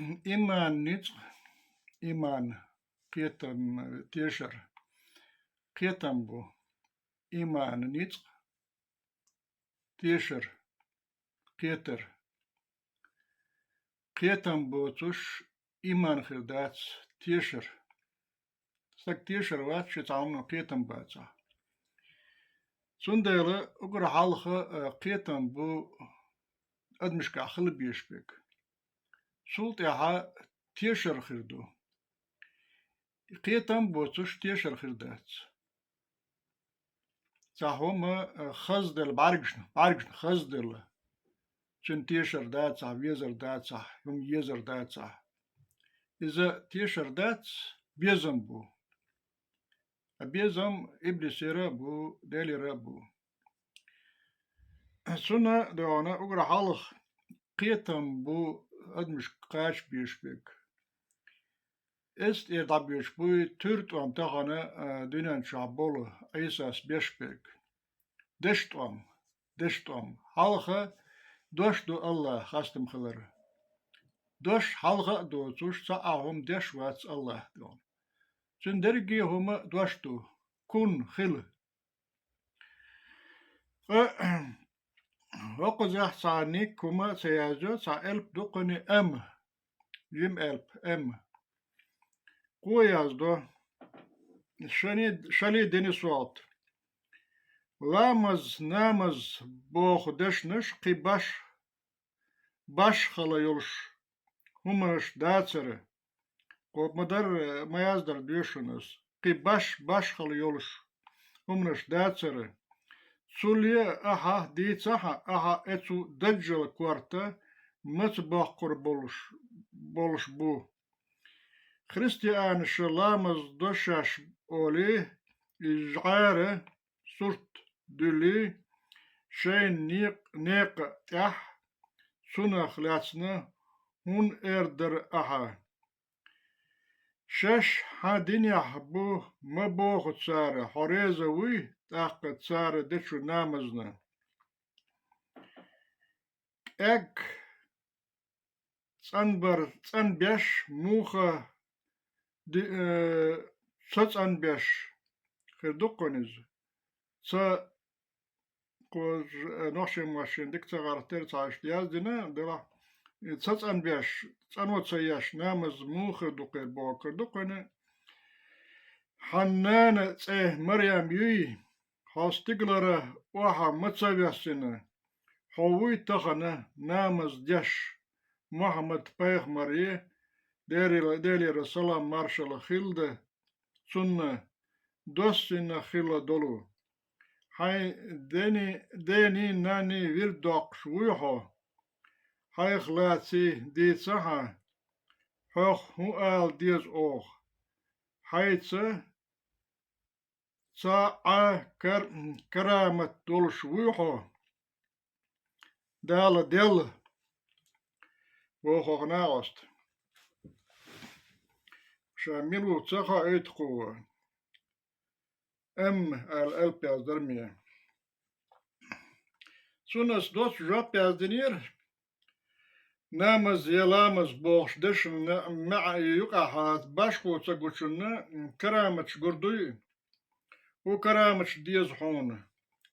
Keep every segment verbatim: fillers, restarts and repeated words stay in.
Иман ницкъ, иман, кхетам, тешар. Кхетам бу, иман ницкъ, тешар, кхетар. Кхетам боцуш иман хир дац, тешар. Стаг тешар вац, шен цхьа хӀуманна кхетам бацахь. Цундела уггар хьалха, э, кхетам бу адамашкахь хила безаш берг. Цул тӀаьхьа тешар хир ду. Кхетам боцуш тешар хир дац. Цхьа хӀума, э, хазделла бӀаьргашна, бӀаьргашна хазделла. Цуьнан тешар дацахь, везар дацахь, хӀума езар дацахь. Иза тешар дац, безам бу. А безам иблисера а бу, Делера а бу. Цунна а доьгӀна уггар хьалха кхетам бу адамашка кхача безаш берг. Эцна тӀера дӀабоьдуш буй туьра тӀом тахана, а, дуьнен чохь болу Ӏийсас беш берг. Дешна тӀом, дешна тӀом. Хьалха дош ду АллахӀ хастам хилар. Дош хьалха а доцуш, цхьа а хӀума деш вац АллахӀ дуьхьа. Цуьнан дерриге а хӀума дош ду. Кун, хила. Ткъа хӀокхузахь цхьа никкъ хӀума а ца яздо, цхьа элп ду кхуьнан, ам, жима элп, ам. Кхо яздо, шани-, шали дини согӀат. Ламаз, намаз боху дешнаш кхин баш, башхала йолуш хӀуманаш дацара. Кхо ма-дарра, ма яздара доьшуш ас. Кхин баш, башхала йолуш хӀуманаш дацара. Цул а ахьа дийцахьа, ахьа эцу даджал корта маца боккхур болуш, болуш бу. Христианаша ламаз до шаьш олий, иза жӀара сурт дуьллий, шайна некъ-, некъа тӀехь цунах лаьцна хӀун эр дара ахьа? Шаьш хьан динехь бу ма боху цара, хьо реза вуй тӀаккха цара дечу намазна? КӀаьг цӀанбар-, цӀанбеш, муха ди-, э, ца цӀанбеш хир ду кхуьнан иза. Ца, кхо ж-, э, нохчийн машина дика ца гӀертара, цхьа иштта яздина, делахь, э, ца цӀанбеш, цӀано ца еш, намаз муха хир ду кхуьнан, боху хир ду кхуьнан. Хьан нана цӀе Марем юй? Хьо стигалара охьа ма ца вессина, хьо вуй тахана намаз деш, Мухьаммад-пайхамаре, Делера, Делера салам маршалла хилда цунна, доссийна хилла долу. Хьайн дени-, дений, наний вирд доккхуш вуй хьо? Хьайх лаций дийцахьа, хьох хӀун ала деза оха? Хьайца цхьа а кар-, карамат долуш вуй хьо? Дала делла, боху хӀокху накъоста. Ша мила ву ца хоуьйту кхуо. М аьлла элп яздара ме. Цунна ас доцу жоп яздинера. Намаз я ламаз бохуш дешна маьӀа юкъахь башхо ца гучунна караматаш гур дуй? ХӀун караматаш деза хьуна?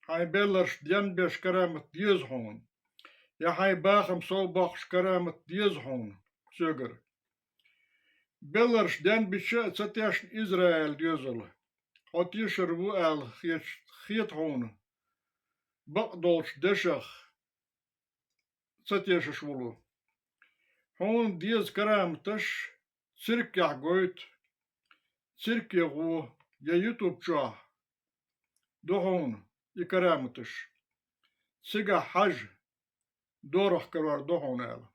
Хьайн белларш денбеш карамат деза хьуна? Я хьайн бахам сов боккхуш карамат деза хьуна соьгара? Белларш денбича а ца тешна Израиль доьзал, хьо тешар ву аьлла хета, хета хьуна, бакъдолчу дешах ца тешаш волу. Хьуна деза караматаш циркехь гойту, цирке гӀо я ютуб чохь ду хьуна и караматаш. Цигахь хьажа, дорах карор ду хьуна аьлла.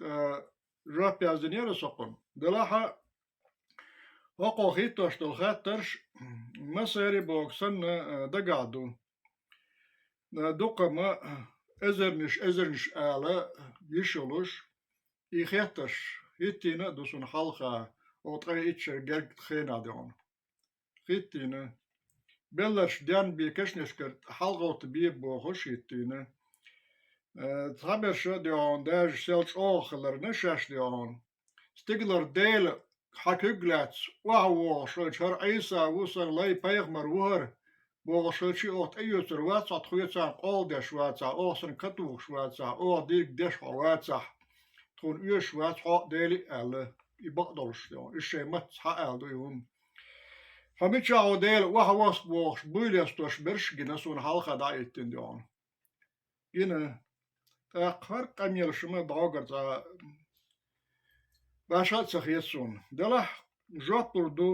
Э, жоп яздинера со кхунна. Делахь а, хӀокхо хӀиттош долу хаттарш массеран а боху санна, э, дагахь ду. Э, дукха ма эзарнаш, эзарнаш ала йиш йолуш, и хеттарш хӀиттийна а ду суна хьалха, оха ткъе итт шарахь гергга хенахь дуьхьал. ХӀиттийна. Белларш денбе кешнашкара хьалагӀовттабе бохуш хӀиттийна. Э, цхьаберш а дуьхьал, даже сел чӀогӀа хиларна шаьш дуьхьал. стигалара Дела хьа куьг лаьцна охьавогӀуш хилча, хӀара Ӏийса ву, сан лай пайхамар ву хӀара, бохуш хилча, оха тӀеоьцур вац хьо, тхоьца къола деш вацахь, оха сан катухуш вацахь, оха дийриг деш хьо вацахь, тхуна оьшуш вац хьо а, Дела а аьлла, и бакъдолуш ду, иза шайн маттаца хьааьлла ду и хӀума. Хьо мичахь ву, Дела охьавоссу бохуш, буй лестош берш а гина, суна хьалха дӀахӀиттина ду хьуна. Гина, тӀаккха хӀара къамелаш ма дӀогара цкъа башха а ца хета суна. Делахь жоп лур ду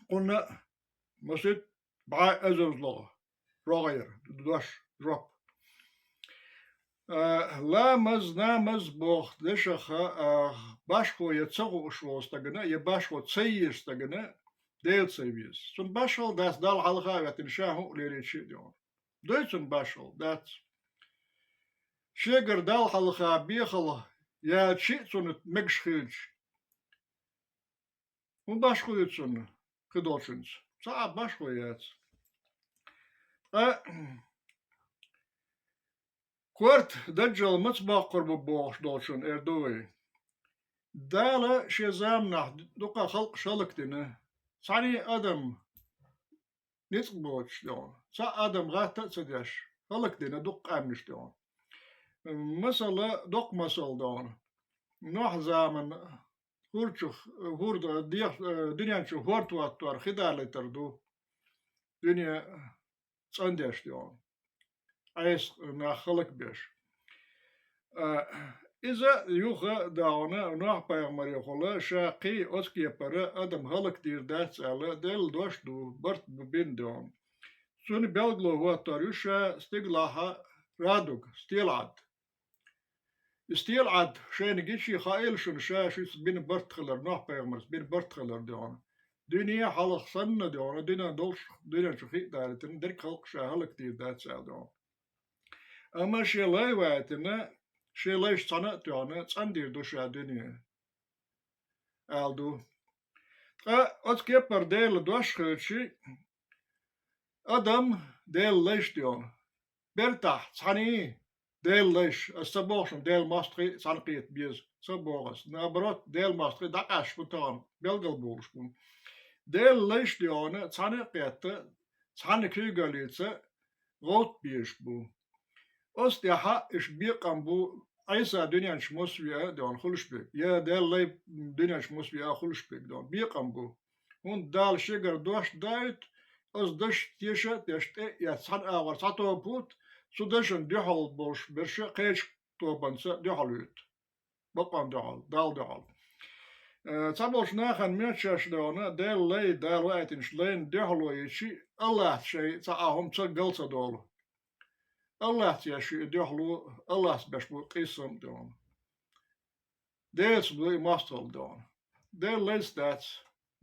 кхунна а, масийтта бӀе эзарзлогӀа рогӀера дош, жоп. А, ламаз, намаз боху дешах, а, башхо я ца хууш волу стагана, я башхо ца еза стагана Дела ца веза. Цунна башхалла дац Далла хьалха а ваьттина ша хӀун а лелийча а ду хьуна. Дуй цунна башхалла? Дац. Шегара Далла хьалха бехалла яьлча а цунна мегаш хилча, хӀун башхо ю цунна кхидолчуьнца? Цхьа а башхо яц. Ткъа корта даджал маца боккхур бу бохуш долчунна эр ду вай. Дала шен заманахь дукха халкъаш хӀаллакдина. Цхьаьний адам ницкъ боцуш ду хьуна, цхьа адам гӀатта а ца деш, хӀаллакдина дукха къаьмнаш ду хьуна. Масала, доккха масал ду хьуна. Нохь заманахь хӀорда чу, хӀорда, дех-, дуьнен чу хӀорд хӀоттор хи далийтар ду. Дуьне цӀандеш ду хьуна. Ӏеса нах хӀаллакбеш. А, иза юха а ду хьуна, Нохь-пайхамарехула ша кхин оцу кепара адам хӀаллакдийр дац аьлла, Делан дош ду, барт бу бина ду хьуна. Цунна билгало хӀоттор ю ша стигалахь радуг, стелаӀад. И стелаӀад шайна гича хаийла шуна ша шуьца бина барт хилар, Нохь-пайхамарца бина барт хилар ду хьуна. Дуьне хьалха санна ду хьуна, дуьнен долуш, дуьнен чу хи а далийтина, дерриг халкъ ша хӀаллакдийр дац аьлла ду хьуна. Амма шен лай ваийтина, шен лайш цхьаьна а тоьхна, цӀандийр ду ша дуьне, аьлла ду. Ткъа оцу кепара Делан дош хилча, адам Делан лайш ду хьуна. Бертахь цхьаьний Делан лайш, ас ца боху шуна, Делан мостагӀий а цхьаьна кхета беза, ца боху ас. Наоборот, Делан мостагӀий дӀакъаьсташ бу тахана, билгалболуш бу. Делан лайш ду хьуна цхьаьна а кхетта, цхьаьна куьйгаллица гӀовттабезаш бу. Оцу тӀехь уьш бекъам бу, Ӏийса дуьнен чу массавеа а ду хьуна хуьлуш берг, я Делан лай дуьнен чу массавеа а хуьлуш берг ду хьуна, бекъам бу. ХӀунда Дала шегара дош даийту, оцу дашца теша а тешна, тӀе а эцна, цхьана агӀор цхьа тоба хӀутту, цу дашна дуьхьал болуш берш а кхечу тобанца дуьхьал хӀутту. Бакъонан дуьхьал, Далла дуьхьал. Э, цхьаболчу нахана метташ ду хьуна, Делан лай, Дала ваийтинчу лайна дуьхьало йича, АллахӀца шайн цхьа а хӀума ца гал ца долу. АллахӀца еш ю и дуьхьало, АллахӀца беш бу къийсам а ду хьуна. Делаца бу и мостагӀалла ду хьуна. Делан лайца дац.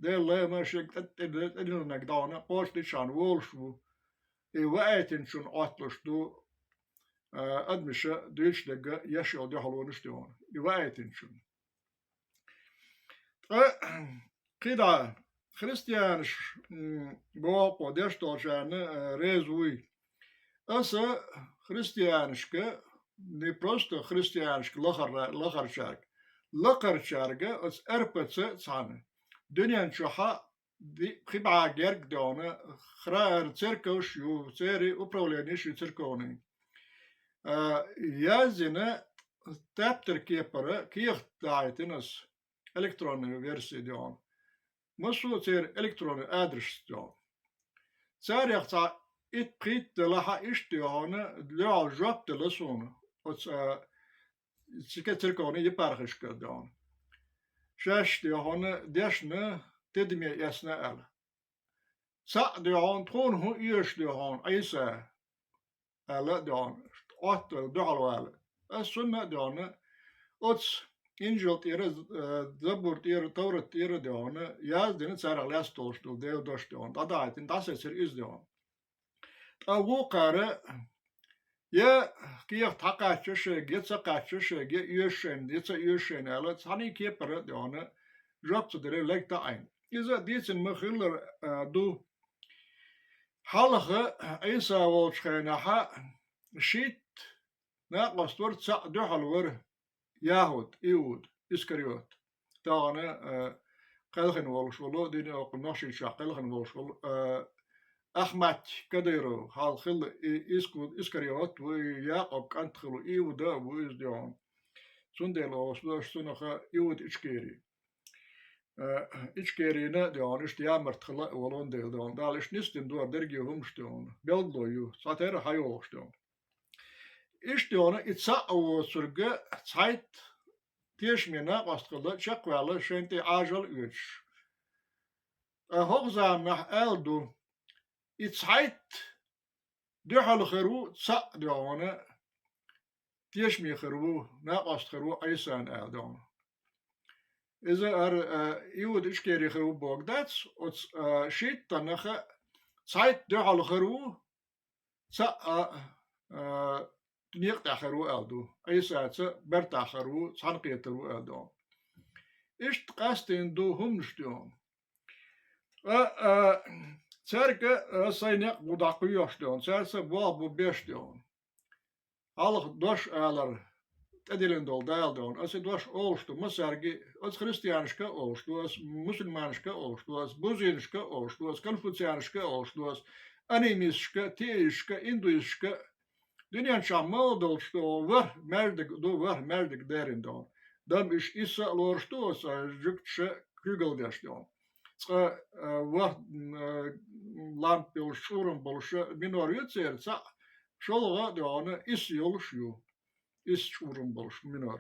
Делан лай ма шега тӀе-, тӀе-, тӀедиллинарг ду хьуна, кхочушдичахьана волуш ву. И ваийтинчунна Ӏотталуш ду, а, адамаша дуьйцуш дерг а, еш йолу дуьхьалонаш а ду хьуна. И ваийтинчунна. Ткъа кхидӀа христианаш, м, боху-кх деш долчарна, а, реза вуй. Аса христианашка, не просто христианашка лахара-, лахарчаьрга, лакхарчаьрга оцу РПЦ цхьаьна дуьнен чохь а ди-, пхи бӀе герга ду хьуна, хра-, церковш ю, церан управленеш ю церковный. А, яздина, тептар кепара кехат дахьийтина аса, электронная версия ду хьуна. Массо а церан электронный адрес ду хьуна. Царех цхьа итт-пхийтта делахь а иштта ду хьуна, дуьхьал жоп делла суна. Оцу, а, церковный епархишка ду хьуна. Шаьш ду хьуна дешна, тидаме эцна аьлла. Цхьаъ ду хьуна, тхуна хӀун оьшу ду хьуна, Ӏийса, аьлла а ду хьуна, Ӏоттавелла дуьхьал вала. Ас цунна а ду хьуна, оцу Инжил тӀера, э, Забур тӀера, Таврат тӀера а ду хьуна, яздина царах лаьцна долуш долу Делан дош ду хьуна, дӀадахьийтина, дӀасецира иза ду хьуна. Ткъа вукхара я кехат хьакхаччо шайга, я ца кхаччо шайга, я оьшу шайна, я ца оьшу шайна аьлла, цхьаьний кепара а ду хьуна, жоп ца дара легта Ӏайна. Иза а дийцина ма-хиллара, а, ду. Хьалха Ӏийса волчу хенахь шийтта накъост вара, цхьаъ дуьхьал вара, ЯхӀуд, Иуда, Искариот. тахана, э, кхелхина волуш волу, дина оккха Нохчийчохь кхелхина волуш волу, э, Ахмат Кадыров, хьалха хилла и Иску-, Искариот ву, и Якъуб кӀант хилла, Иуда а ву иза дуьйхьа. Цундела оцу дош цунах Иуда Ичкери. Э, Ичкерина а дуьйхьа, иштта ямарт хилла а волун дела дуьйхьа. Дала иштта нисдина дора дерриге хӀуманаш дуьйхьа. Билгало ю, цхьатерра хьайогӀуш дуьйхьа. Иштта дуьйхьа, и цхьаъ воцург цхьайтта тешаме накъост хилла чекхваьлла, шайна тӀе Ӏажал а оьцуш. Ткъа хӀокху заманахь аьлла ду, и цхьайтта дуьхьал хир ву цхьаъ дуьйхьа, тешаме хир ву, накъост хир ву Ӏийсана аьлла дуьйхьа. Иза ара, а, Иуда Ичкери хир ву бохург дац, оцу, а, шийттанах цхьайтта дуьхьал хир ву, цхьаъ а, а, некъа тӀехь хир ву аьлла ду. Ӏийсаца бертахь хир ву, цхьаьнакхетар ву аьлла ду. Иштта къастийна ду хӀуманаш дуьйхьа. Ткъа, а, цаьрга, а, сайн некъ бу дӀакхоьхьуш дуьйхьа, цаьрца болх бу беш дуьйхьа. Хьалха дош алар тӀедиллина долу Дала дуьйхьа. Аса и дош олуш ду массаьрга, аса христианашка а олуш ду, аса мусульманашка а олуш ду, аса бузинашка а олуш ду, аса конфуцианашка а олуш ду, аса анимисташка, теисташка, индуисташка. Дуьнен чохь мала долчу ду, варх маьждиг ду, варх маьждиг деррина дуьйхьа. Дам иш исса а лоруш ду, аса жуьгташа куьйгалла деш дуьйхьа. Цкъа, а, варх, м, а, лампа йолуш, чӀурам болуш минор ю церан цхьаъ, шолгӀа а дуьйхьа, исса йолуш ю. Исса чӀурам болуш минор.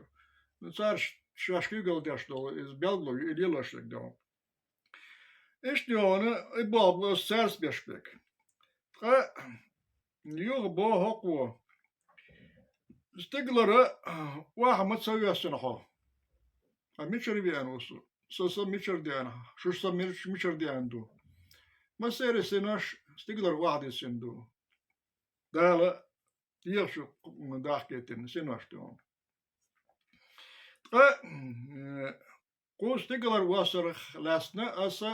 Ну, цара ш-, шаьш куьйгалла деш долу иза билгало ю, и лелош дерг дуьйхьа. Иштта дуьйхьа, и болх бу аса цаьрца беш берг. Ткъа юха боху хӀокхо: «Стигалара охьа ма ца воьссина хьо. Хьан мичара веана ву со? Со, со мичара деана? Шу сан мир-, мичара деана ду?» Массеран синош стигалара охьадиссина ду. Дала дегӀашу дахкийтина синош ду. Ткъа, м, кху стигалара воссарх лаьцна аса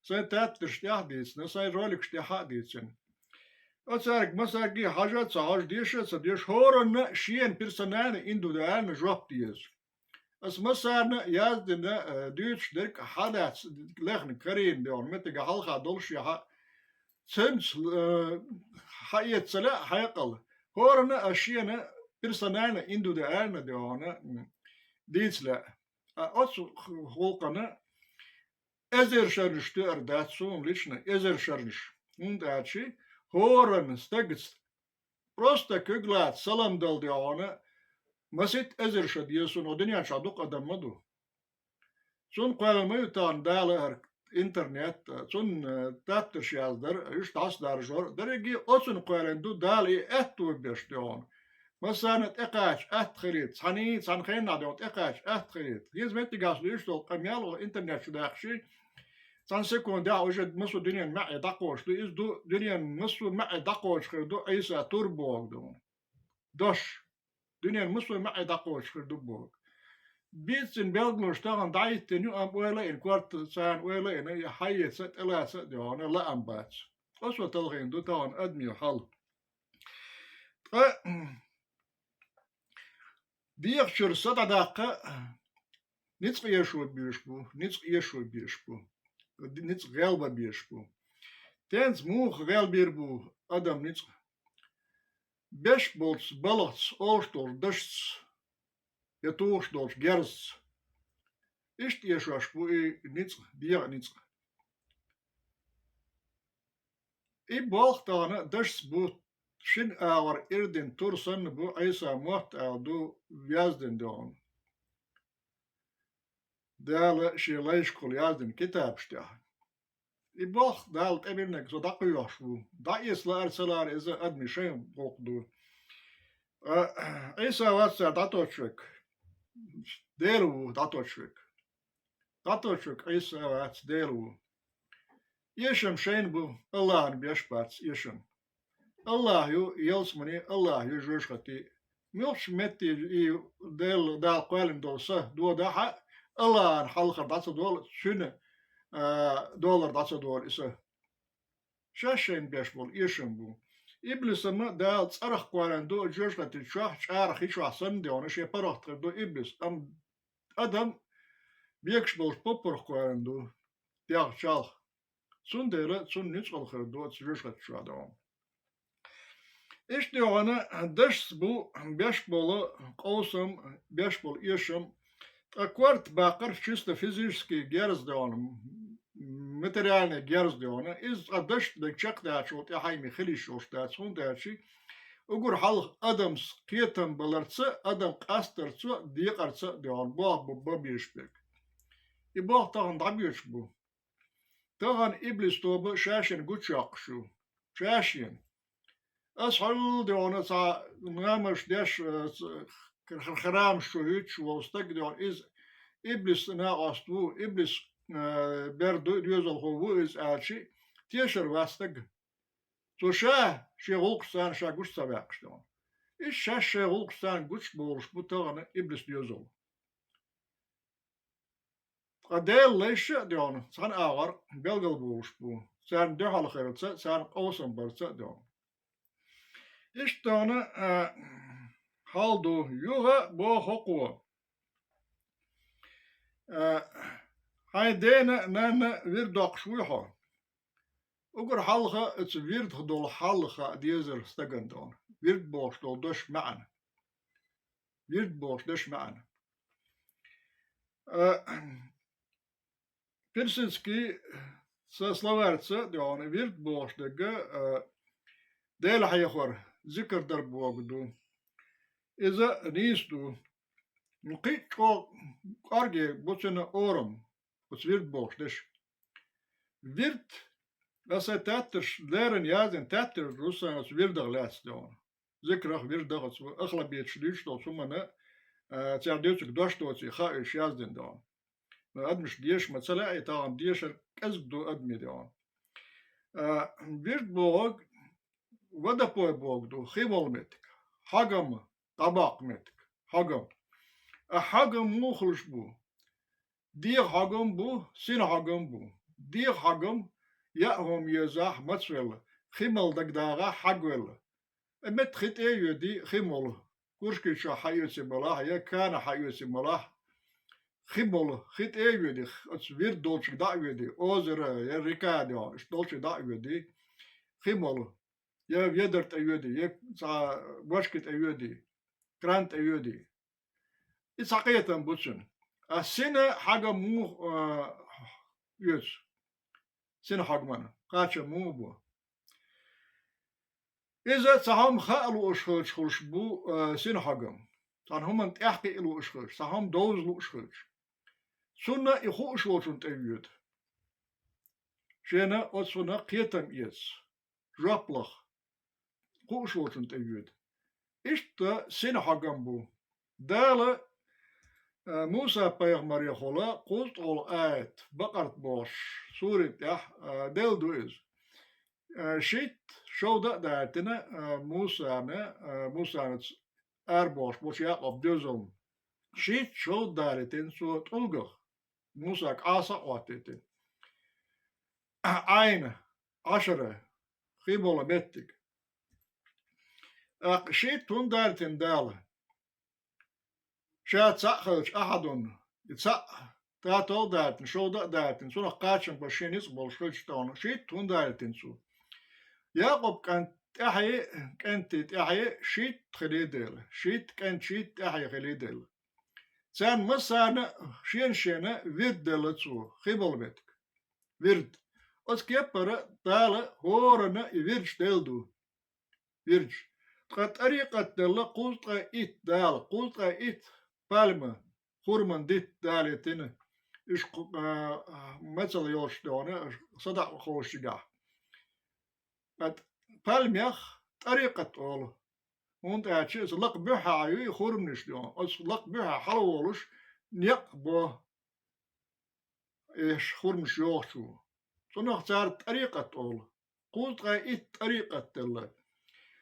сайн таптарш тӀехь а дийцина, сайн роликаш тӀехь а дийцина. Оцаьрга массаьрга хьажа а ца хьожу, деша а ца деша, хӀоранна шена персонально, индивидуально жоп деза. Аса массарна а яздина, э, дуьйцуш дерг хьадац, лехна карийна дуьйхьа, меттига хьалха долуш яхьа, цуьнца, э, хьаэца ца лаьа хьекъал. ХӀоранна а шена персонально, индивидуально дуьйхьа, м, дийца лаьа. А оцу гӀуллакхана эзар шернаш тоьар дац суна лично, эзар шернаш. ХӀунда аьлча хӀоранна стагаца просто куьг лаца салам дала дуьйхьа, масийтта эзар шо деза суна, дуьнен чохь дукха адам ма ду. Цунна кхоьллина ма ю тахана Дала хӀара интернет, цунна, э, таптарш яздар, уьш дӀасадаржор, дерриге оцунна кхоьллина ду Дала и аьтто беш дуьйхьа. Массарна а тӀекхача атта хилийта, цхьаний, цхьана хеннахь дуьйхьа тӀекхача атта хилийта. Хеза меттигаш ду иштта долу къамел а интернет чу даккхий, цхьана секундехь уже массо а дуьненан маьӀӀе дӀакхочуш ду. Иза ду дуьненан массо а маьӀӀе дӀакхочуш хир ду Ӏийса тур бохург ду. Дош. Дуьненан массо а маьӀӀе дӀакхочуш хир ду бохург. Бийцина белгалонаш тахана дӀахӀиттина ю, амма ойла а йина, корта царна ойла а йина, и хьаэца, тӀелаца а дуьйхьа лаам бац. Оцо талхийна ду тахана адамийн хьал. Ткъа дегӀа чуьра са дӀадаккха ницкъ эшо беш бу, ницкъ эшо беш бу, ницкъ гӀелба беш бу. Тенца муха гӀелбийр бу адам ницкъ? Беш болчу балхаца, олуш долчу дашца я тухуш долчу герзаца. Иштта эшош бу и ницкъ, дегӀа ницкъ. И болх тахана дашца бу, шина агӀор ирдина тур санна бу, Ӏийса мотт аьлла ду яздина дуьйхьа. Дала шен лайшкахула яздина китабаш тӀехь. И болх Дала тӀебиллинарг со дӀакхоьхьуш ву. ДӀаэца лаара ца лаара иза адамийн шайн гӀуллакх ду. А, Ӏийса вац цара дӀатоттуш верг. Дела ву дӀатоттуш верг. ДӀатоттуш верг Ӏийса вац, Дела ву. Эшам шайна бу, Аллахьана беш бац эшам. Аллахь ю ялсамани, Аллахь ю жоьжахати. Муьлххачу метте и Дела, Дала кхоьллина долу са додахь а, Аллахьана хьалхара дӀа ца долу, цуьнан, а, долара дӀа ца долу и са. Шаьш шайна беш болу эшам бу. Иблисама Дала цӀарах кхоьллина ду жоьжахати чохь, чӀарах хи чохь санна дуьйхьа, шен паргӀат хир ду иблис. Амма адам бекаш болчу поппарх кхоьрун ду, дегӀ чалх. Цундела цунна нуьцкъала хир ду оцу жоьжахатичохь догӀу. Иштта йогӀана дашца бу беш болу къовсам, беш болу эшам, ткъа корта баккхар чисто физический герз догӀу, материальный герз догӀу. Иза ткъа дашца берг чекхдаьллачул тӀаьхьа хила йиш йолуш дац, хӀунда аьлча уггар хьалха адамс кхетам баларца, адам къастарца, декъарца а догӀу, боху бу бан безаш берг. И боху тахана дӀабоьдуш бу. Тахана иблис тоба ша-шена гучуйоккхуш ю. Ша-шена. Ас хьуьлла догӀу цхьа намаш деш, э, ц-, храмаш чу хӀуьттуш волу стаг догӀу, иза иблис накъост ву, иблис, э, бер ду, доьзалхо ву иза аьлча, тешар вац стаг. Цо ша шен гӀуллакхаш царна ша гучу ца ваьккхаш догӀу. Иза шаьш шайн гӀуллакхаш царна гучу болуш бу тахана иблис доьзал. Ткъа Делан лайша а догӀу, цхьана агӀор белгалболуш бу, царна дуьхьал хиларца а, царна къовсам барца а догӀу. Иштта догӀу, а, хьал ду, юха а боху хӀокхо: а, хьайн дена а, нанна а вирд доккхуш вуй хьо? Уггар хьалха оцу вирдах долу хьал хаа дезара стагана догӀу. Вирд бохуш долу дош маьӀна. Вирд бохуш дош маьӀна. А, персидский са словарца а догӀу, вирд бохуш дерг, а, Дела хьехор, зикр дар бохург ду. Иза нийса ду. Кхин а чӀогӀа кӀорге бу цуьнан орам, оцу вирд бохуш дерш. Вирд, аса таьттарш леррина яздина таьттарш ду сан оцу вирдах лаьцна догӀу. Зикрах, вирдах, оцу ахлабеташ дуьйцуш долчу хӀуманна, а, цара дуьйцург дош доций хаийша яздина догӀу. Но адамаш деша ма ца лаьа, и тахана дешар кӀезиг ду адамийн догӀу. А, вирд бохург, водопой бохург ду, хи молу меттиг, хьогам, дӀабаккха меттиг, хьогам. А хьогам муха хуьлуш бу? ДегӀан хьогам бу, синан хьогам бу. ДегӀан хьогам яа хӀума езахь мацвелла, хи мала дагадагӀахь хьагвелла. И меттах хи тӀе а йоьдий, хи молу. Куршки чохь хьаоьций балахь, я кана хьаоьций балахь, хи молу, хи тӀе а йоьдий, оцу вирд долчуьнга дӀа а йоьдий, озеро, я река догӀу, иштта долчуьнга дӀа а йоьдий, хи молу. Я ведар тӀе йоьдий, я цхьа бошки тӀе йоьдий, кран тӀе йоьдий. И цхьа кхетам бу цуьнан. А сина хьагам муха, а, оьцу? Сина хьогмана кхачам муха бу? Иза цхьа хӀума хаа лууш хилча хуьлуш бу, а, сина хьогам. Цхьана хӀуманна тӀаьхьакхиа лууш хилча, цхьа хӀума довза лууш хилча. Цунна и хууш волчунна тӀе йоьду. Шена оцунна кхетам эца, жоп лаха, хууш волчунна тӀе йоьду. Иштта сина хьогам бу. Дала, а, Муса-пайхамарехула кхузткъа волу аят, Бакъарат бохуш сурин тӀехь, а, делла ду иза. А, шийтта шовда а далийтина, а, Мусана, а, Мусанаца арабохуш болчу Якъуб доьзална. Шийтта шовда далийтина цо тӀулгах. Мусага Ӏаса а хӀоттийтина. Ӏайна, Ӏашара, хи молу меттиг. ТӀаккха шийтта хӀунда далийтина Дала? Ша цхьаъ хилча, ахьадун, и цхьаъ татол а далийтина, шовда а далийтина, цунах кхачам бан шен ницкъ болуш хилча тахана, шийтта хӀунда далийтина цо? Якъуб кӀант тӀаьхье, кӀентий тӀаьхье шийтта хилий дела, шийтта кӀент шийтта тӀаьхье хилий дела. Царна массарна а шена-шена вирд делла цо, хи болу меттиг. Вирд. Оцу кеппара Дала хӀоранна и вирдаш делла ду. Вирдаш. Ткъа тӀарикъат делла кхузткъе итт Дала, кхузткъе итт пальма, хурман дитт далийтина, уьш кху-, а, мацалла йолуш догӀана, садакъа ховшигахь. Ткъа пальмех тӀарикъат олу. ХӀунда аьлча иза лакха буьххьехь ю и хурманаш догӀана. Оцу лакха буьххьехь хьалаволуш некъ бо. Эш хурмаш йохучу. Цунах цара тӀарикъат олу. Кхузткъе итт тӀарикъат делла.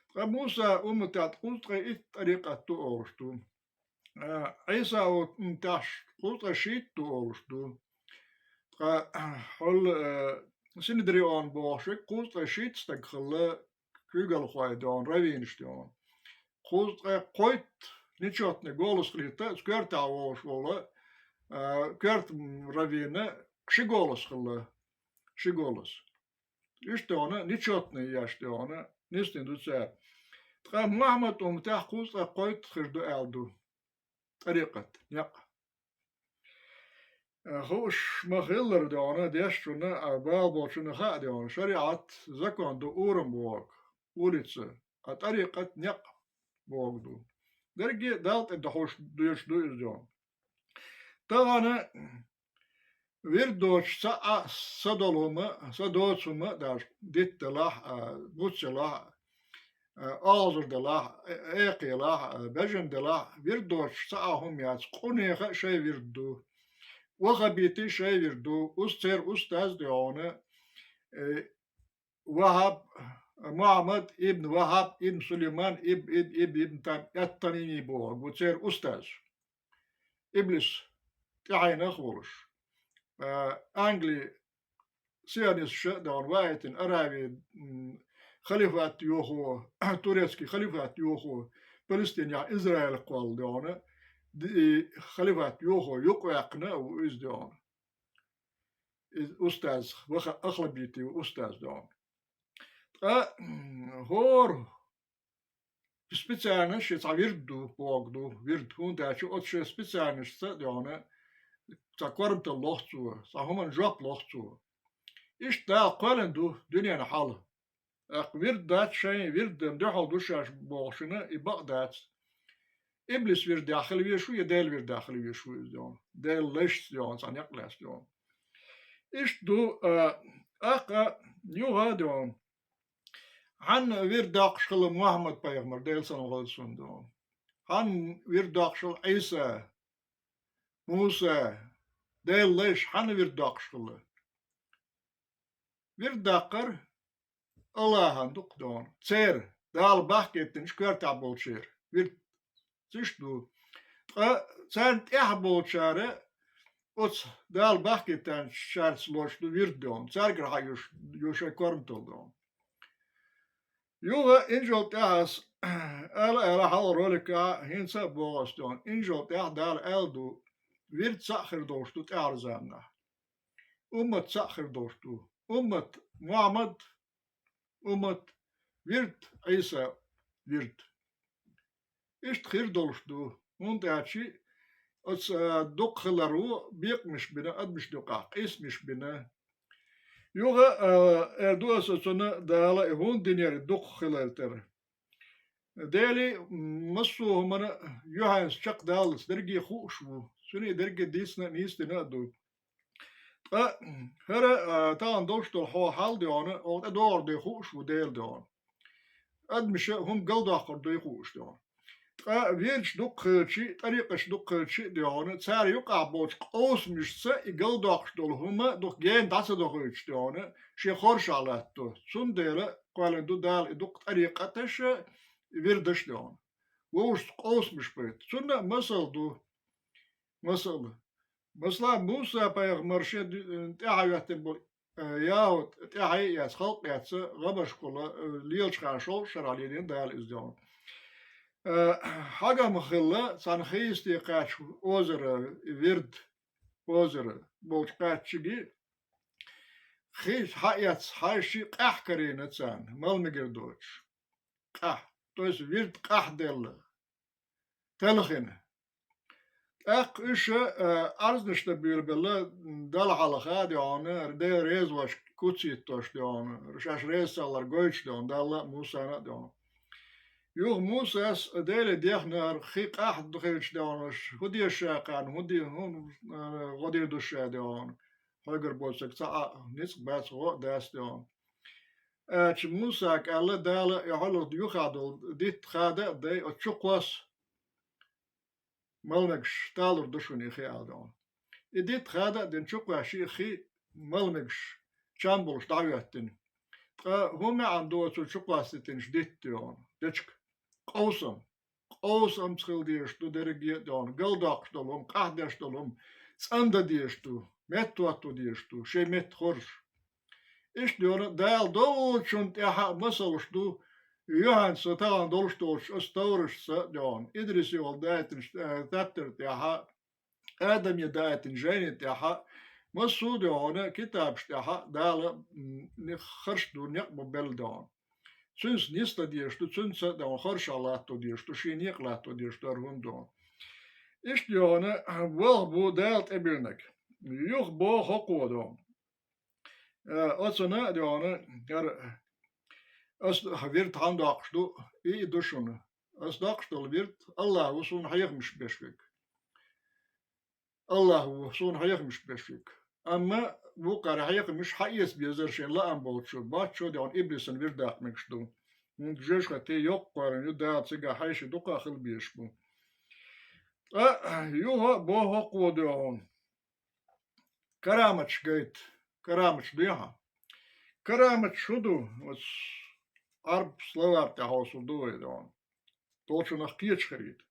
Ткъа Муса умматехь кхузткъе итт тӀарикъат ду олуш ду. А, Ӏийса умматехь кхузткъе шийтта ду олуш ду. Ткъа хьол, а, Синедрион бохуш верг кхузткъе шийтта стаг хилла, куьйгалхой догӀана, раввинаш догӀана. Кхузткъе кхойтта нечётный голос хилийта, оцу коьртехь вогӀуш волу, а, коьрта раввина ши голос хилла, ши голос. Иштта догӀна, нечётный еш догӀна, нисдина ду цара. Ткъа Мухьаммад умматехь кхузткъе кхойтта хир ду аьлла ду. ТӀарикъат, некъ. Э, хууш ма-хиллара догӀна, дешчунна, а, бала болчунна хаа догӀна, шариӀат, закон ду урам боху, улица, а тӀарикъат некъ боху ду. Дерриге Далла тӀе дохуш доьшуш ду иза догӀна. Тахана вирд доцуш цхьа а са долу хӀума, са доцу хӀума а даже, дитт делахь а, буц елахь а, э, олхазар делахь а, э, экха елахь а, бежана делахь а, вирд доцуш цхьа а хӀума яц, къунехан а шайн вирд ду. Ваххабитийн шайн вирд ду, уьш церан устаз а догӀна, э, Вахьаб, Мухьаммад ибн Вахьаб ибн Сулайман ибн, ибн, ибн, ибн Там-, ат-Тамими бохург ву церан устаз. Иблис тӀаьхьенах а волуш. Э, Англи сионисташа а догӀна ваийтина Аравии, м, халифат йохо, турецкий халифат йохо, Палестинехь Израиль кхолла догӀна, ди-, халифат йохо юкъаваьккхина а ву иза догӀна. Иза устаз, ваха-, Ахлабити ву устаз догӀна. Ткъа, м, хӀора специальность шен цхьа вирд ду, боху ду, вирд, хӀунда аьлча оцу шен специальностьца а догӀна, цхьа корматалла лоху цо, цхьа хӀуманна жоп лоху цо. Иштта Дала кхоьллина ду дуьненан хьал. ТӀаккха вирд дац шайн, вирдан дуьхьал ду шаьш бохучунна и бакъ дац. Иблис вирдехь хила везаш ву я Делан вирдехь хила везаш ву иза догӀна? Делан лайшца догӀна, цхьа некъ лаьцна догӀна. Иштта ду, а, тӀаккха юха а догӀна. Хьанна вирд доккхуш хилла Мухьаммад-пайхамар, Делан салам хуьлда цунна, догӀна? Хьанна вирд доккхуш хилла Ӏийса, Муса, Делан лайш хьанна вирд доккхуш хилла? Вирд даккхар АллахӀан ду-кх, догӀна. Церан, Дала бахкийтинчу коьртехь болчеран вирд. Иштта ду. Ткъа царна тӀехь болчара оцу Дала бахкийтинчаьрца лоцуш ду вирд, догӀна. Цаьргара хьан ю шайн, ю шайн корматалла, догӀна. Юха инжал тӀехь ас ала-ала хьалха роликехь а, хӀинца а боху ас, догӀна. Инжал тӀехь Дала аьлла ду, вирд цхьаъ хир долуш ду тӀаьхьарчу заманахь. Уммат цхьаъ хир долуш ду. Уммат Мухьаммад, уммат, вирд Ӏийса, вирд. Иштта хир долуш ду, хӀунда аьлча оцу, а, дукха хилар ву бекъамаш бина, адамашна юкъахь къийсамаш бина. Юха, а, эр ду аса цунна Дала и хӀунда динера дукха хилар тера. Дели массо а хӀуманна юьхьанца чекхдаллалц дерриге хууш ву, цуьнан дерриге дийцина а, нийсдина а ду. Ткъа хӀара, а, тахана долуш долу хьо хьал, догӀна, оха тӀедогӀур дуй хууш ву Дела, догӀна. Адамаша хӀума галдоккхур дуй хууш, догӀна. Ткъа вирдаш дукха хилча а, тӀарикъаташ дукха хилча а, догӀна, цара юкъахь болчу къовсамашца и галдоккхуш долу хӀума дукха гена дӀа ца дохуьйтуш, догӀна, шен хоршахь латто. Цундела кхоьллина ду Дала и дукха тӀарикъаташ а, вирдаш а, догӀна. Вовшашца къовсамаш байта. Цунна а масал ду. Масала. Масала, Муса-пайхамар шен ду-, тӀаьхьа хӀоьттина болу, э, яхӀуд тӀаьхьа а эцна, халкъ эцна, гӀамашкахула, э, лелачу хенахь шовзткъа шарахь лелийна Дала иза, догӀна. Э, хьагам хилла, цхьана хи йисте кхаьчча озера, вирд озера болчу кхаьччиге, хи хьаэцна, хьаьжча къаьхьа карийна царна, мала мегар доцуш. Къаьхьа. То есть вирд къаьхьа делла. Телхина. ТӀаккха уьш, э, Ӏарзнаш дан буьйлабелла, Далла хьалха, догӀна, Дела резавеш куц йиттош, догӀна, шаьш реза ца хилар гойтуш, догӀна, Далла а, Мусана а, догӀна. Юха Мусас Деле дехнера хи къаьхьа хилча, догӀна, хӀун деза ша кхарна, хӀун де-, хӀун, э, гӀо дийр ду ша, догӀна, хьоьгара боцург цхьа а ницкъ бац, гӀо а дац, догӀна. Аьлча Мусага аьлла Дала, и хьалха юххехь долу дитт хада а дай, оцу чу кхосса, мала мегаш талур ду шуна и хи, аьлла, догӀна. И дитт хада а дина, чу кхоьссича и хи, мала мегаш чам болуш дӀахӀоьттина. Ткъа хӀун маьӀна ду оцу чу кхоссийтинчу диттан, догӀна, дечиг? Къовсам. Къовсамца хила дезаш ду дерриге а, догӀна, галдоккхуш долу хӀума, къаьхьа деш долу хӀума цӀандан дезаш ду, меттахӀотто дезаш ду, шайн метта хоржуш. Иштта, догӀна, Дала довлучунна тӀехь а масалш ду, юьхьанца тахана долуш долчу оцу товрашца, догӀна, Идрис яхана дайтинчу, э, тептар тӀехь а, Адаме даийтина жайни тӀехьа, массо а догӀана китабаш тӀехьа Дала, м, харш ду, некъ бу белла догӀана. Цуьнца нисла дезаш ду, цуьнца догӀана харшах латто дезаш ду, шен некъа латто дезаш ду хӀара хӀума догӀана. Иштта догӀана, ваха бу Дала тӀебиллинарг. Юха боху хӀокхо догӀана. Э, оцана а догӀана, хӀара, ас вирд хьан доккхуш ду, и, и ду шуна. Ас доккхуш долу вирд Аллахь ву суна хьехамаш беш верг. Аллахь ву суна хьехамаш беш верг. Амма вукхара хьехамаш хьаэца безар шен лаам болчу, баччо а догӀана иблисан вирд даккха мегаш ду. ХӀунда жешхати йоккхаран ю Дала цигахь хьаьший дукха хила безаш бу. Ткъа юха боху хӀокхо догӀана. Караматаш гайта. Караматаш дуй хьан? Караматаш хӀун ду? Оцу Ӏарб словарь тӀехь хьовсур ду вай догӀана. Долчунах кхеташ хилийта.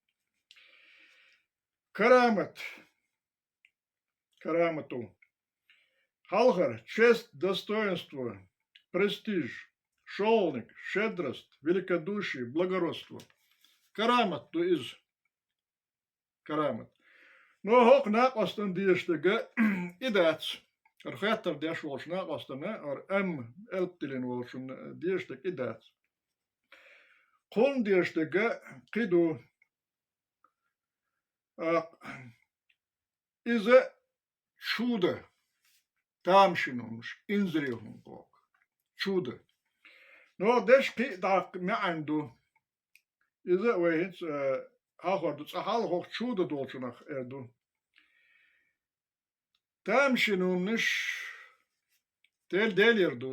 Карамат. Карамату. Хьалхара: честь, достоинство, престиж, шолгӀаниг, щедрость, великодушие, благородство. Карамат ду иза. Карамат. Но хӀокху накъостан дезаш дерг и дац. ХӀара хаттар деш волчу накъостана, хӀара ам элп диллина волчунна дезаш дерг и дац. Кхунна дезаш дерг кхин ду. А, иза чудо, тамашийна хӀуманаш, инзаре хӀума боху. Чудо. Но деш кхин а дӀа маьӀна ду. Иза а вай хӀинца, э, хьахор ду, цкъа хьалха хӀокху чудо долчунах эр ду. Тамашийна хӀуманаш Дела, Делера ду.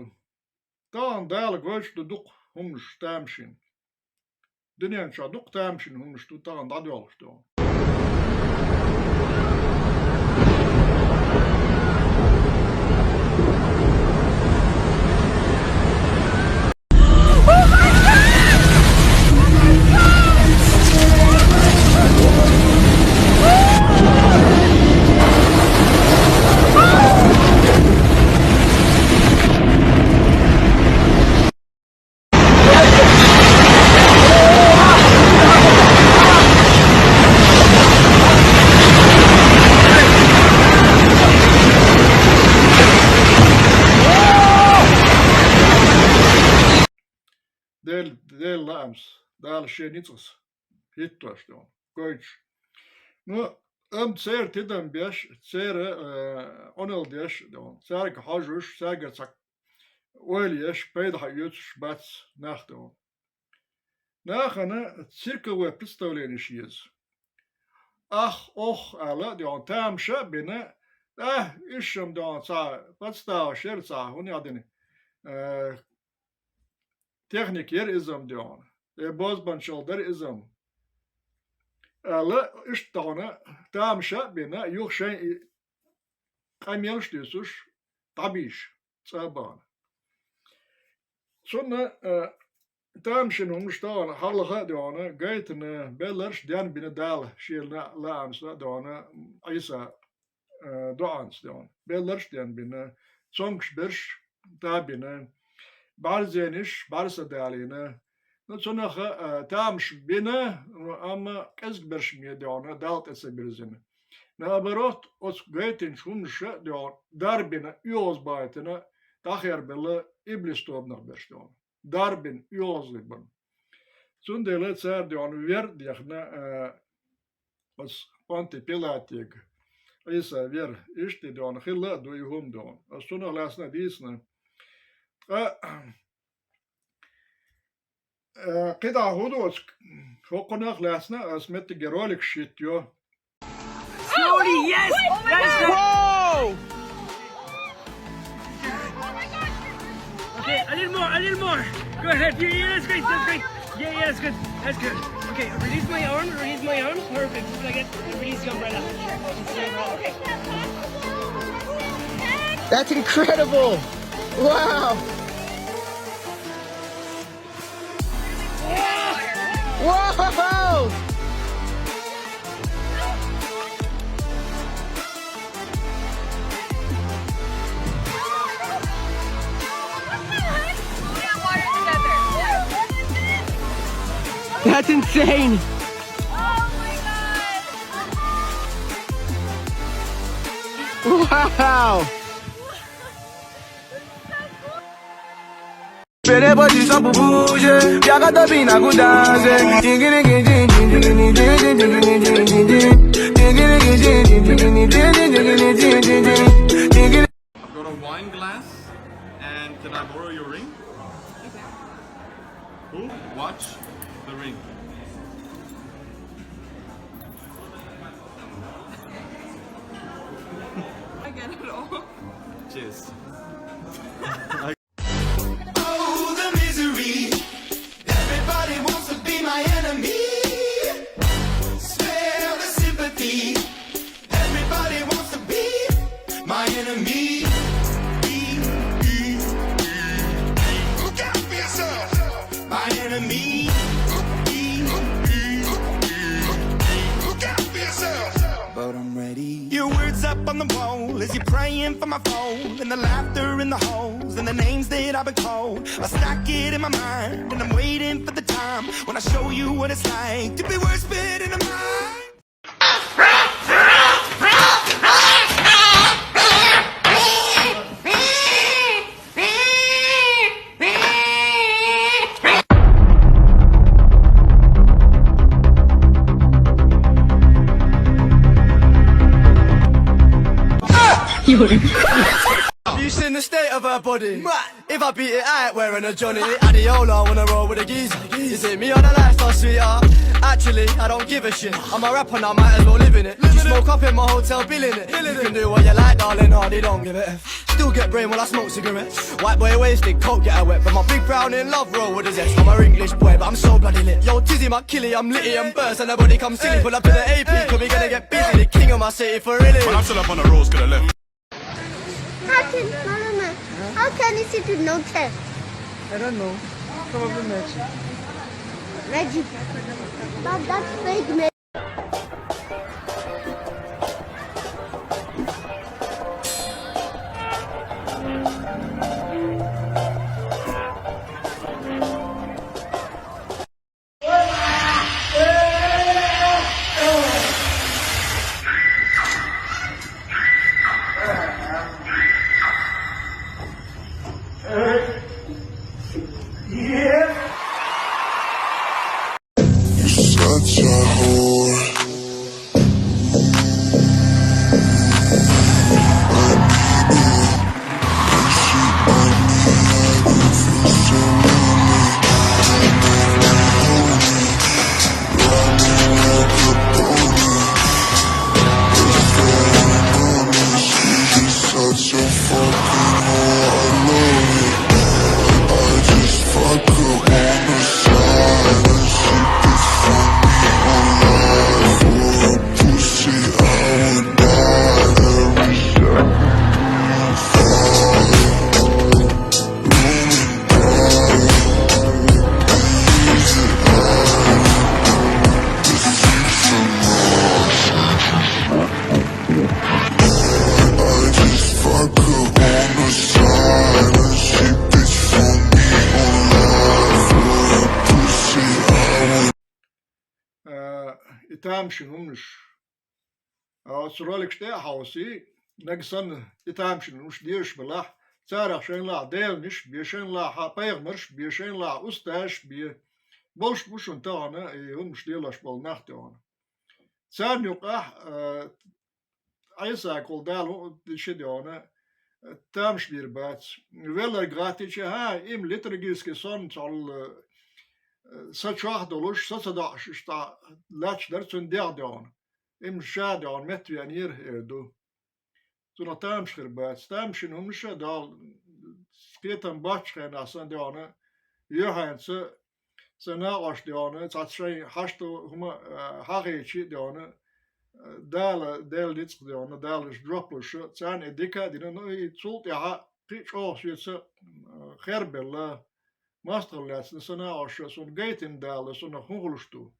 Тахана Дала гойтуш ду дукха хӀуманаш тамашийна. Дуьнен чохь дукха тамашийна хӀуманаш ду тахана дӀадоьлхуш ду. Дела, Делан лаамца, Дала Шен ницкъаца хӀиттош ду, гойтуш. Ну, амма церан тидам беш, церан, э, Ӏуналла деш ду, цаьрга хьожуш, цаьргара цхьа ойла еш, пайда хьаоьцуш бац нах ду. Нахана цирковое представление еза. Ах, ох, аьлла, дегӀан тамаша а бина, а, уьш-м дегӀан цхьа подстава шера цхьа, хӀун яхь дина, э, техника яра иза-м дегӀан, э, бозбанчалла дара иза-м. Аьлла, иштта тахана тамаша а бина, юха шайн и къамелаш а дуьйцуш, дӀабийша. ЦӀа а бахана. Цунна, э, тамашийна хӀуманаш тахана хьалха а дегӀана, гайтина, белларш а денбина Дала, Шен лаамца а дегӀана, Ӏийса, э, доӀанца а дегӀана. Белларш а денбина, цомгуш берш а табина, бӀаьрзенаш бӀаьрса далийна, Ну, цунах, а, тамаш бина, ну, амма кӀезиг берш ме дегӀана, Далла тӀе ца бирзина. Наоборот, оцу гайтинчу хӀуманаша а дегӀана, дарбина, оьгӀазбайтина, дӀахербелла иблис тобанах берш дегӀана. Дарбина, оьгӀазле бина. Цундела цара дегӀана вер а дехна, а, оцу Понти Пилатега Ӏийса вер, иштта дегӀана, хилла а ду и хӀума дегӀана. Ас цунах лаьцна а дийцина. Ткъа Э, кхидӀа хӀун ду оцу хӀокхунах лаьцна ас меттиге ролик шийтта йо? Slowly, yes! Whoa! Okay, a little more, a little more. Go ahead. Yeah, yeah, that's great, that's great. Yeah, yeah, that's good, that's good. Okay, release my arm, release my arm. Perfect. Look like it. Release your umbrella. That's incredible! Wow! Whoa! That's insane! Oh my God! Wow! Pele body sans pour bouger, y'a qu'à taper, n'a qu'à danser. I've got a wine glass, and can I borrow your ring? Who? Watch the ring. I get it all. Cheers. Oh, the misery. Everybody wants to be my enemy. Spare the sympathy. Everybody wants to be my enemy. Look out for yourself. My enemy. Look out for yourself. But I'm ready. Your words up on the wall as you're praying for my phone, and the laughter in the halls, and the names that I've been called. I stack it in my mind, and I'm waiting for the time when I show you what it's like to be worse fit in a mind. You seen the state of her body? If I beat it, I ain't wearing a Johnny. Adiola wanna roll with a geezer. You see me on the lifestyle, sweetheart. Actually, I don't give a shit. I'm a rapper now, might as well live in it. You smoke up in my hotel, bill in it. You can do what you like, darling, hardly don't give a F. Still get brain while I smoke cigarettes. White boy wasted, coke get wet. But my big brown in love roll with a zest. I'm a English boy, but I'm so bloody lit. Yo, Tizzy, my killie, I'm litty and burst. And nobody come silly. Pull up to the A P, 'cause we gonna get busy. The king of my city for really. When I'm still up on the roads, could have left. How can, Mama, how can you sit with no chair? I don't know. Probably magic. Magic. But that's fake magic. You're such a whore. Such a fucking whore, I love it. I just fuck her on the side. And she puts me on live for a pussy, I would die. Every second. Э, и тамашийна хӀуманаш. Оцу роликаш тӀе а хьовсий, нагахь санна и тамашийна хӀуманаш дезаш белахь, царах шайна лахь Деланаш бе, шайна лахь пайхамарш бе, шайна лахь устазаш бе. Болуш бу шуна тахана и хӀуманаш лелош болу нах тахана. Царна юкъахь, э, Ӏийсагахула Дала хӀун дийшира дехьа, тамашийна бац. Велларг гӀаттийча, хӀа, има литургически сонна цхьаьна, э, са чохь долуш, са ца доӀуш, иштта лаьтташ дара цуьнан дегӀ дехьа. Има ша дехьа меттавеанера, эр ду. Цунах тамашийна бац. Тамашийна хӀуманаш а Дала кхетам боцчу хенахь санна дехьа, юьхьанца сан накъост дехьа, цхьацца шайн хьашт хӀума, а, хьахийча дехьа, а, Дала, Делан ницкъ дехьа, Дала жоп луш, царна и дика а дина, ну, и цул тӀаьхьа кхин а чӀогӀа соьца, а, хербелла, мостагӀалла лаьцна сан накъост суна гайтина Дала, суна хӀун хуьлуш ду.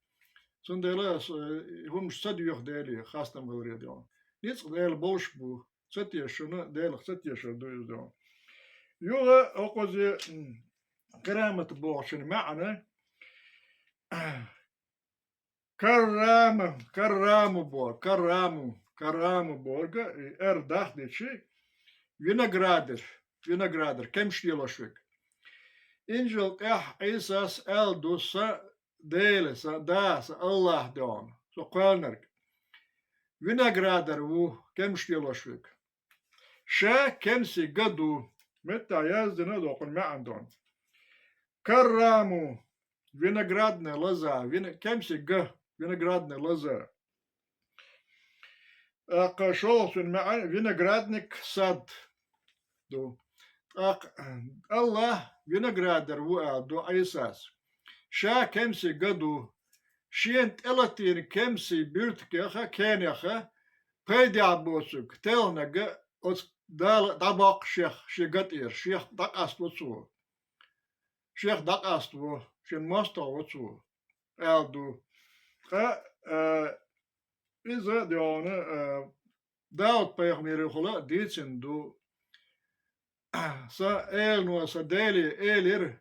Цундела аса, э, хӀуманаш ца доьху Деле, хастам хиларе дехьа. Ницкъ Дела болуш бу, ца тешарна, Делах ца тешар ду иза дехьа. Юха хӀокхузе, м, карамат бохучун маьӀна, карама, караму боху, караму, Карраму бохург, и эр дахдичи, виноградар, виноградар, кемсаш лелош верг. Инжил тӀехь Ӏийсас аьлла ду: «Сан Дела, сан Да, сан Аллах, дона, со кхоьллинарг виноградар ву, кемсаш лелош верг». Ша кемсийн га ду. Меттахь яздина а доккхун маьӀна дона. Карраму, виноградная лоза, вина-, кемсийн га, виноградная лоза. ТӀаккха шолгӀа цуьнан маьӀна виноградник, сад ду. ТӀаккха Аллах виноградар ву аьлла ду Ӏийсас. Ша кемсийн га ду. Шена тӀелатийна кемсийн буьртигеха, кенеха, пайдехь боцург, телхинарг оцу Дала дӀабоккху шех, шен га тӀера, шех дӀакъаставо цо. Шех дӀакъаставо, шен мостагӀа во цо, аьлла ду. Ткъа, а, иза, дона, а, Дауд-пайхамарехула дийцина ду: «Сан Элано, сан Деле элира: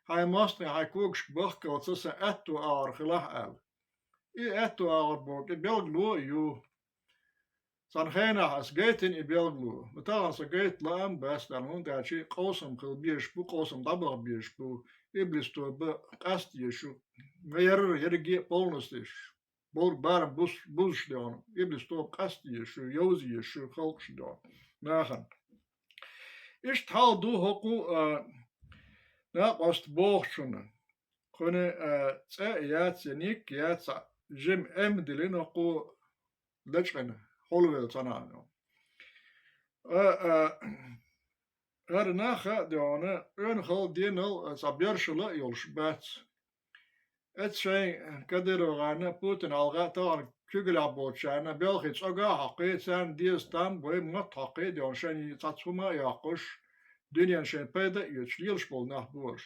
„Хьайн мостагӀий хьайн когашка бахкалца сан аьтту агӀор хилахь“, – аьлла». И аьтту агӀор бохург и билгало а ю. Цхьана хенахь ас гайтина и билгало. Ну, тахана со гайта лаам бац, аьлла, хӀунда аьлча къовсам хила безаш бу, къовсам дӀабаха безаш бу, иблис тоба къаста езаш ю, ма ярра ерриге а полностью. Бовр барам бус-, бузуш, дона, иблис тоба къаста езаш ю, йовза езаш ю халкъаш, дона, нахана. Иштта хьал ду хӀокху, а, накъост бохучунна. Кхуьнан, а, цӀе а яц, я ник а яц, жима эм дилина хӀокху лечкъина, хьулвелла цхьана а. А, а, хӀара нах а, дона, къонахалла, денал а, цхьа боьршалла а йолуш бац. Эцу шайн КадыровгӀарна, Путин гӀалгӀа а тахана куьйгаллехь болчарна белхий цӀога а хьокхий, царна деза там, вай мотт хьокхий, дона, шайн цхьацца хӀума а йоккхуш, дуьненна шайн пайда а оьцуш, лелаш болу нах бу уьш.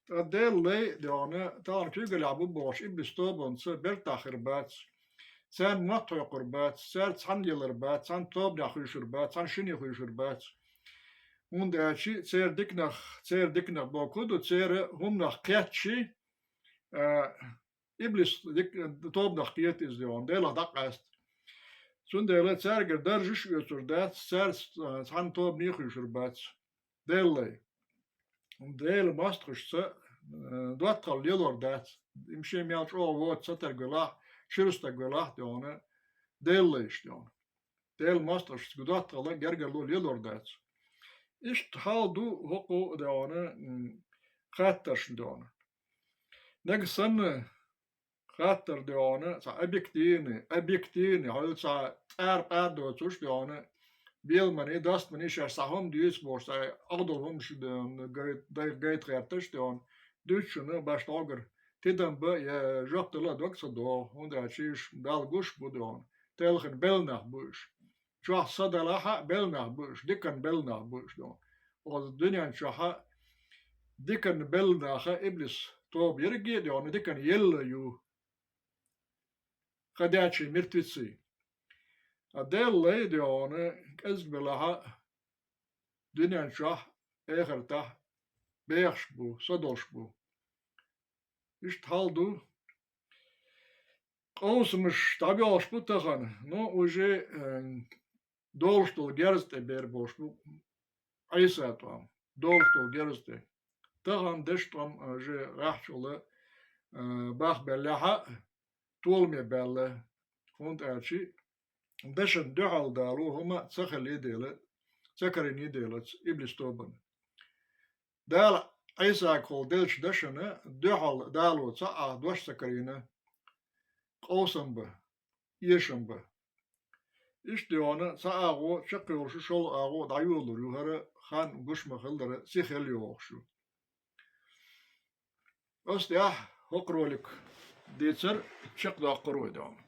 Ткъа Делан лай, дона, тахана куьйгаллехь бу бохучу иблис тобанца бертахь хир бац. Царна мотт хьоькхур бац, цаьрца цхьаьна лелар бац, цхьана тобанехь хуьйшур бац, цхьана шине хуьйшур бац. ХӀунда аьлча церан диканах, церан диканах бохург хӀун ду, церан хӀуманах кхетча, а, иблис дик-, тобанах кхета иза, дона, Делах дӀакъаста. Цундела цаьргара даржаш а оьцур дац, цаьрца, а, цхьана тобане а хуьйшур бац. Делан лай. Делан мостагӀашца, а, доттагӀалла лелор дац. Им шен мел чӀогӀа воцу сатарг велахь, чуьра стаг велахь, дона, Делан лайш, дона. Делан мостагӀашца доттагӀалла, гергарло лелор дац. Иштта хьал ду хӀокху, дона, м, хаттаршна, дона. Нагахь санна хаттар, дона, цхьа объективный, объективный, хьо цхьа цӀар-пӀар доцуш, дона, беламан, достаман, шаьш цхьа хӀума дуьйцу бохуш, цхьа Ӏадал хӀумаш, дона, гай-, дай-, гайта гӀерташ, дона, дуьйцучунна башха догара тидам бан я жоп дала а дог ца догӀу, хӀунда аьлча уьш Далла гуш бу, дона, телхина белла нах бу уьш. Чохь са далахь а белла нах бу уьш, диканна белла нах бу уьш, дона. Оцу дуьнен чохь а диканна белла наха иблис тоба ерриге а, дона, диканна елла ю. Ходячие мертвецы. А Делан лай, дона, кӀезиг белахь а дуьнен чохь, эхартахь бехаш бу, садолуш бу. Иштта хьал ду. Къовсамаш дӀабоьлхуш бу тахана, но уже, э, долуш долу герз тӀе бер болуш бу Ӏийса тӀом, долуш долу герз тӀе. Тахана дешан тӀом уже гӀахьчул, э, бахбеллехь а, толаме баьлла, хӀунда аьлча дешан дуьхьал дало хӀума ца хилий дела, ца карийний дела иблис тобанна. Дала Ӏийсагахула деллачу дашана дуьхьал дало цхьа а дош ца карийна, къовсам бан, эшам бан. Иштта, дона, цхьа агӀо чекхйолуш, шолгӀа агӀо дӀайолалур ю, хӀара хан гуш ма-хиллара, сихалла йогӀуш ю. Оцу тӀехь хӀокху ролик дийцар чекхдоккхур вай, дона.